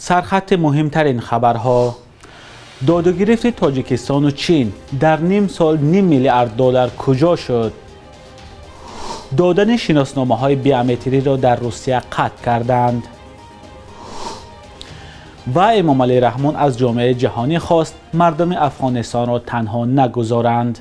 Сархати муҳимтарин хабарҳо. Додугирифти Тоҷикистону Чин дар ним сол ним миллиард доллар куҷо шуд? Додани шиносномаҳои биометриро дар Русия қатъ карданд. Ва Эмомалӣ Раҳмон аз ҷомеаи ҷаҳонӣ хост мардуми Афғонистонро танҳо нагузоранд.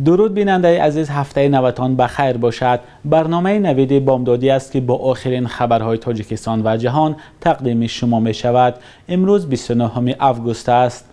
Дуруд бинандаи азиз, ҳафтаи наватон ба хайр бошад. Барномаи Навиди Бомдодӣ аст, ки бо охирин хабарҳои Тоҷикистон ва ҷаҳон тақдими шумо мешавад. Имрӯз 29 август аст.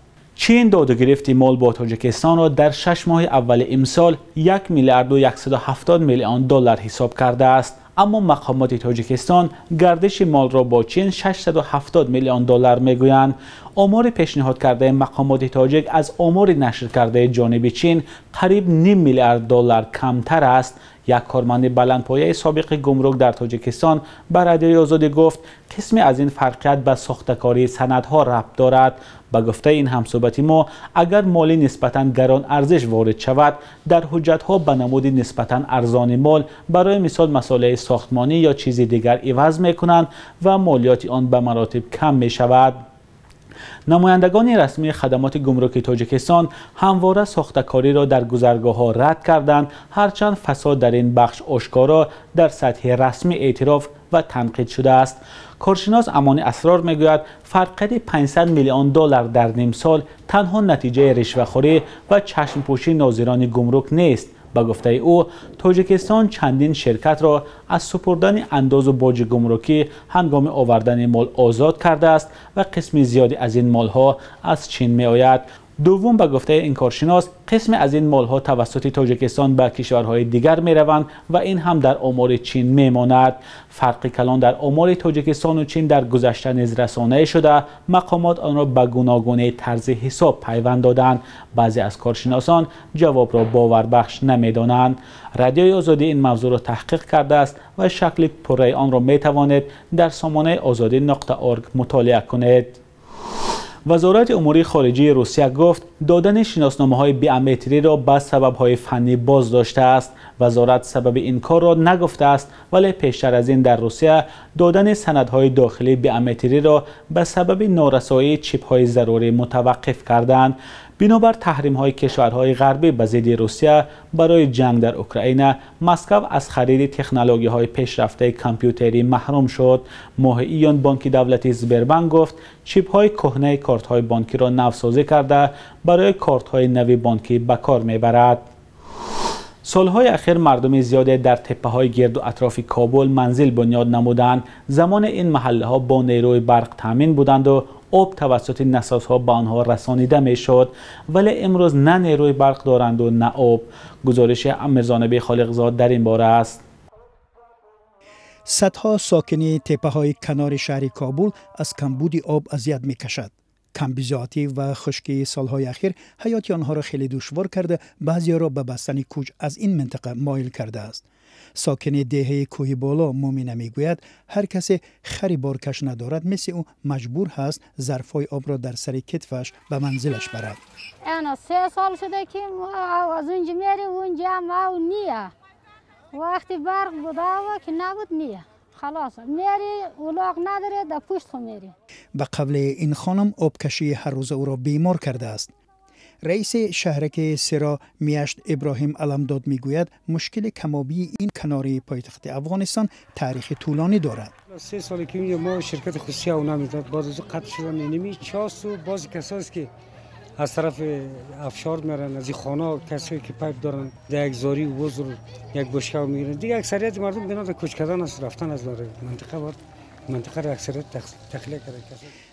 Чин додугирифти мол бо Тоҷикистонро дар 6 моҳи аввали имсол 1 миллиарду 170 миллион доллар ҳисоб кардааст. Аммо мақомоти Тоҷикистон гардиши молро бо Чин 670 миллион доллар мегӯянд. Омори пешниҳод кардаи мақомоти тоҷик аз омори нашр кардаи ҷониби Чин қариб ним миллиард доллар камтар аст. Як корманди баландпояи собиқи гумрук дар Тоҷикистон ба Радиои Озодӣ гуфт, қисме аз ин фарқият ба сохтакории санадҳо рабт дорад. Ба гуфтаи ин ҳамсӯҳбати мо, агар моли нисбатан гарон арзиш ворид шавад, дар ҳуҷҷатҳо ба намуди нисбатан арзони мол, барои мисол масолеҳи сохтмонӣ ё чизи дигар иваз мекунанд ва молиёти он ба маротиб кам мешавад. Намояндагони расмии хадамоти гумруки Тоҷикистон ҳамвора сохтакориро дар гузаргоҳҳо рад карданд, ҳарчанд фасод дар ин бахш ошкоро дар сатҳи расмӣ эътироф ва танқид шудааст. Коршинос Амони Асрор мегӯяд, фарқияти 500 миллион доллар дар нимсол танҳо натиҷаи ришвахӯрӣ ва чашмпӯшии нозирони гумрук нест. Ба гуфтаи ӯ, Тоҷикистон чандин ширкатро аз супурдани андозу боҷи гумрукӣ ҳангоми овардани мол озод кардааст ва қисми зиёде аз ин молҳо аз Чин меояд. Дуввум, ба гуфтаи ин коршинос, қисме аз ин молҳо тавассути Тоҷикистон ба кишварҳои дигар мераванд ва ин ҳам дар омори Чин мемонад. Фарқи калон дар омори Тоҷикистону Чин дар гузашта низ расонаӣ шуда, мақомот онро ба гуногунаи тарзи ҳисоб пайванд доданд. Баъзе аз коршиносон ҷавобро боварбахш намедонанд. Радиои Озодӣ ин мавзӯъро таҳқиқ кардааст ва шакли пурраи онро метавонед дар сомонаи озодӣ.org мутолиа кунед. Вазорати умури хориҷии Русия гуфт, додани шиносномаҳои биометриро ба сабабҳои фаннӣ боз доштааст. Вазорат сабаби ин корро нагуфтааст, вале пештар аз ин дар Русия додани санадҳои дохилии биометриро ба сабаби норасоии чипҳои зарурӣ мутаваққиф карданд. Бинобар таҳримҳои кишварҳои ғарбӣ ба зидди Русия барои ҷанг дар Украина, Москав аз хариди технологияҳои пешрафтаи компютерӣ маҳрум шуд. Моҳи июн бонки давлатии Сбербанк гуфт, чипҳои кӯҳнаи кортҳои бонкиро навсозӣ карда барои кортҳои нави бонкӣ ба кор мебарад. Солҳои ахир мардуми зиёде дар теппаҳои гирду атрофи Кобул манзил бунёд намуданд. Замоне ин маҳаллаҳо бо нерӯи барқ таъмин буданду об тавассути насосҳо ба онҳо расонида мешуд, вале имрӯз на нерӯи барқ доранду на об. Гузориши Амирзонаби Холиқзод дар ин бора аст. Садҳо сокини теппаҳои канори шаҳри Кобул аз камбуди об азият мекашад. Камбизоатӣ ва хушкии солҳои ахир ҳаёти онҳоро хеле душвор карда, баъзеро ба бастани кӯч аз ин минтақа моил кардааст. Сокини деҳаи кӯҳи боло Мумина мегӯяд, ҳар касе хари боркаш надорад, мисли ӯ маҷбур ҳаст зарфҳои обро дар сари китфаш ба манзилаш барад. 3 сол шуда ки аз унҷа мерем, унҷа ам ния. Вақти барқ буда ки набуд ния. Халос, мери улоқ надоре, дар пушт хо мери. Ба қавли ин хонум, обкашии ҳаррӯза ӯро бемор кардааст. Раиси шаҳраки Сиро Мияшт Иброҳим Аламдод мегӯяд, мушкили камобии ин канори пойтахти Афғонистон таърихи тӯлонӣ дорад. 3 соли ки мо ширкати хусусия намедод, баъд аз қатъ шудан ними часу баъзе касоне ки аз тарафи афшор меранд, аз ин хона касое ки пайп доранд, дар як зорӣ бузур як бошка мегиранд. Дигар аксарияти мардум бино дар кӯч кардан аст, рафтан аз минтақа бод минтақаро аксарият тахлия карда.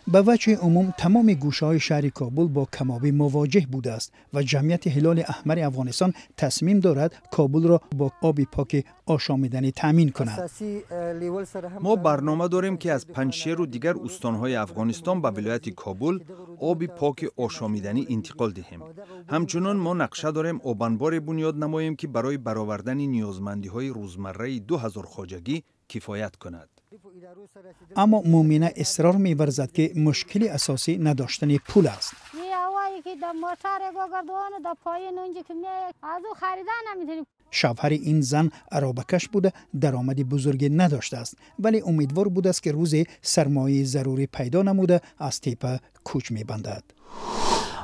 Ба ваҷҳи умум тамоми гӯшаҳои шаҳри Кобул бо камобӣ мувоҷеҳ будааст ва ҷамъияти Ҳилоли Аҳмари Афғонистон тасмим дорад Кобулро бо оби поки ошомиданӣ таъмин кунад. Мо барнома дорем, ки аз Панҷшеру дигар устонҳои Афғонистон ба вилояти Кобул оби поки ошомиданӣ интиқол диҳем. Ҳамчунон мо нақша дорем обанборе бунёд намоем, ки барои баровардани ниёзмандиҳои рӯзмарраи 2000 хоҷагӣ кифоят кунад. Аммо Мумина исрор меварзад, ки мушкили асосӣ надоштани пул аст. که در موتر گردوان در پایین اونجا که می از او خریدن نمیتونی. شوهر این زن عرابه‌کش بوده، درآمد بزرگی نداشته است، ولی امیدوار بوده است که روز سرمایه ضروری پیدا نموده از تیپه کوچ می‌بندد.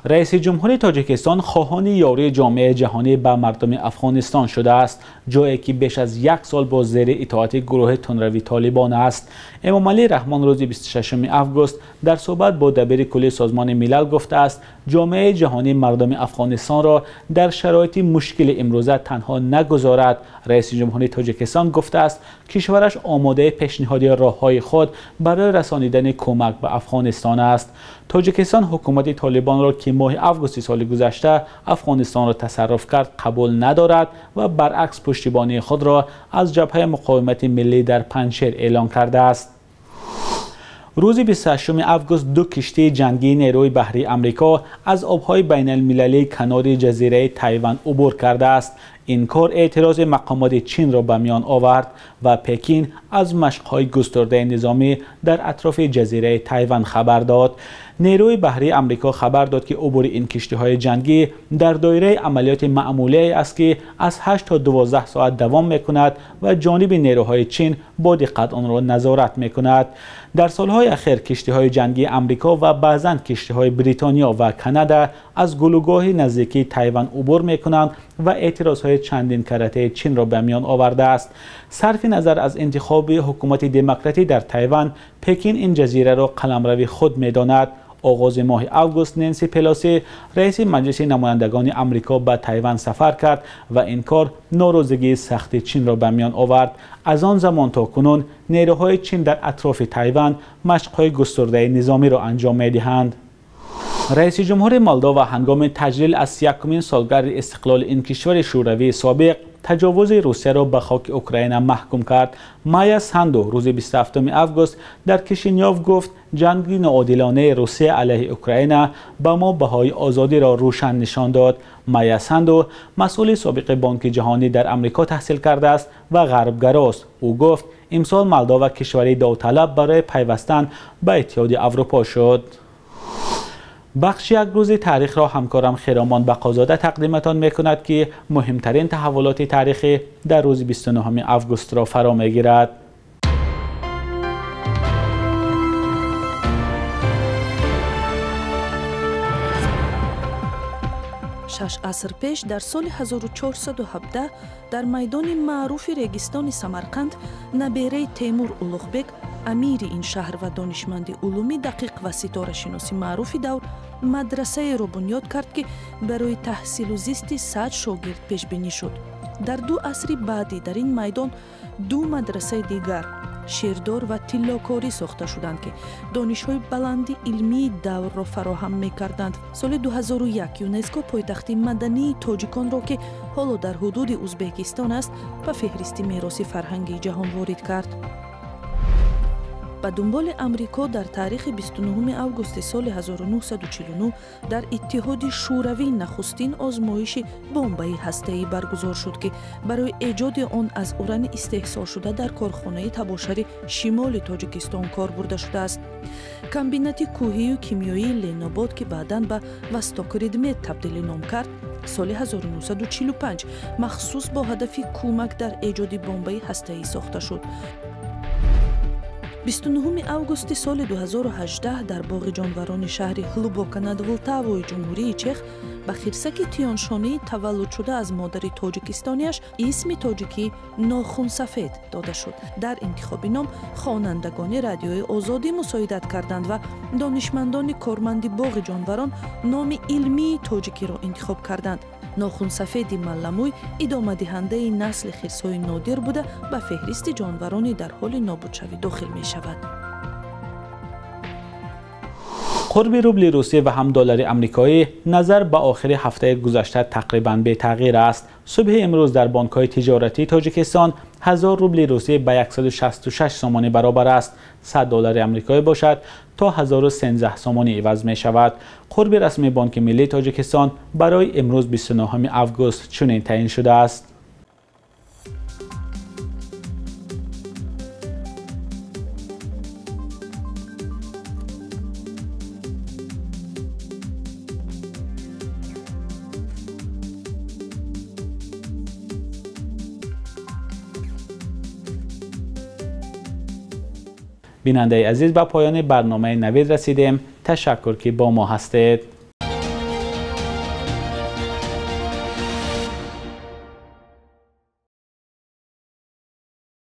رئیس جمهوری تاجیکستان خواهان یاری جامعه جهانی به مردم افغانستان شده است، جایی که بیش از یک سال با زیر اطاعت گروه تندروی طالبان است. امامعلی رحمان روز 26 آگوست در صحبت با دبیر کل سازمان ملل گفته است جامعه جهانی مردم افغانستان را در شرایط مشکل امروزه تنها نگذارد. رئیس جمهوری تاجیکستان گفته است کشورش آماده پیشنهاد راه‌های خود برای رسانیدن کمک به افغانستان است. تاجیکستان حکومت طالبان را که ماه آگوست سال گذشته افغانستان را تصرف کرد قبول ندارد و برعکس پشتیبانی خود را از جبهه مقاومت ملی در پنجشیر اعلان کرده است. روز 28 آگوست دو کشتی جنگی نیروی بحری آمریکا از آبهای بین المللی کنار جزیره تایوان عبور کرده است. این کار اعتراض مقامات چین را به میان آورد و پکین از مشق‌های گسترده نظامی در اطراف جزیره تایوان خبر داد. نیروی بحری آمریکا خبر داد که عبور این کشتی‌های جنگی در دایره عملیات معمولی است که از 8 تا 12 ساعت دوام می‌کند و جانب نیروهای چین با دقت آن را نظارت می‌کند. در سالهای اخیر کشتی‌های جنگی آمریکا و بعضاً کشتی‌های بریتانیا و کانادا از گلوگاه نزدیکی تایوان عبور می‌کنند و اعتراض‌های چندین کرته چین را به میان آورده است. صرف نظر از انتخاب حکومت دموکراتی در تایوان، پکین این جزیره را قلمرو خود می‌داند. آغاز ماه آگوست نانسی پلوسی رئیس مجلس نمایندگان آمریکا به تایوان سفر کرد و این کار ناراضگی سخت چین را به میان آورد. از آن زمان تا کنون نیروهای چین در اطراف تایوان مشق‌های گسترده نظامی را انجام می‌دهند. رئیس جمهور مالدووا هنگام تجلیل از یکمین سالگرد استقلال این کشور شوروی سابق تجاوز روسیه را به خاک اوکراین محکوم کرد. مایا ساندو روز 27 آگوست در کیشینیوف گفت جنگ ناعادلانه روسیه علیه اوکراین به ما بهای آزادی را روشن نشان داد. مایا ساندو مسئول سابق بانک جهانی در امریکا تحصیل کرده است و غربگراست. او گفت امسال مالدووا کشوری داوطلب برای پیوستن به اتحادیه اروپا شد. بخش یک روز تاریخ را همکارم خیرامان بقازاده تقدیمتان میکند که مهمترین تحولات تاریخی در روز 29 آگوست را فرا میگیرد. شش عصر پیش در سال 1417 در میدان معروف رگستان سمرقند نبیره تیمور اولوغبек امیر این شهر و دانشمند علومی دقیق و ستاره شناسی معروف دور مدرسه را بنیاد کرد که برای تحصیل و زیست 100 شاگرد پیش بینی شد. در دو عصر بعدی در این میدان دو مدرسه دیگر شیردار و تیلاکاری ساخته شدند که دانش‌های بلند علمی دور را فراهم می‌کردند. سال 2001 یونسکو پایتخت مدنی تاجیکان را که حالا در حدود ازبکستان است به فهرست میراث فرهنگی جهان وارد کرد. به دنبال امریکا در تاریخ 29 آگوست سال 1949 در اتحاد شوروی نخستین آزمایش بمب هسته‌ای برگزار شد که برای ایجاد آن از اوران استحصال شده در کارخانه تباشر شمال تاجیکستان کار برده شده است. کامبینات کوهی و کیمیایی لیناباد که بعداً به وستاکریدمت تبدیل نام کرد، سال 1945 مخصوص با هدف کمک در ایجاد بمب هسته‌ای ساخته شد. 29 августи соли 2018 дар боғи ҷонварони шаҳри Ҳлубока над Влтавои ҷумҳурии Чех ба хирсаки тиёншонии таваллудшуда аз модари тоҷикистониаш исми тоҷикӣ Нохунсафед дода шуд. Дар интихоби ном хонандагони радиои Озодӣ мусоидат карданд ва донишмандони корманди боғи ҷонварон номи илмии тоҷикиро интихоб карданд. Нохунсафеди малламӯй идомадиҳандаи насли хирсҳои нодир буда ба феҳристи ҷонварони дар ҳоли нобудшавӣ дохил мешавад. قرب روبل روسیه و هم دلار آمریکایی نظر به آخر هفته گذشته تقریباً به تغییر است. صبح امروز در بانک‌های تجارتی تاجیکستان 1000 روبل روسیه به 166 سامانی برابر است. 100 دلار آمریکایی باشد تا 1013 سامانی عوض می شود. قرب رسمی بانک ملی تاجیکستان برای امروز 29 آگوست چنین تعیین شده است. Бинандаи азиз, ба поёни барномаи Навид расидем. Ташаккур, ки бо мо ҳастед.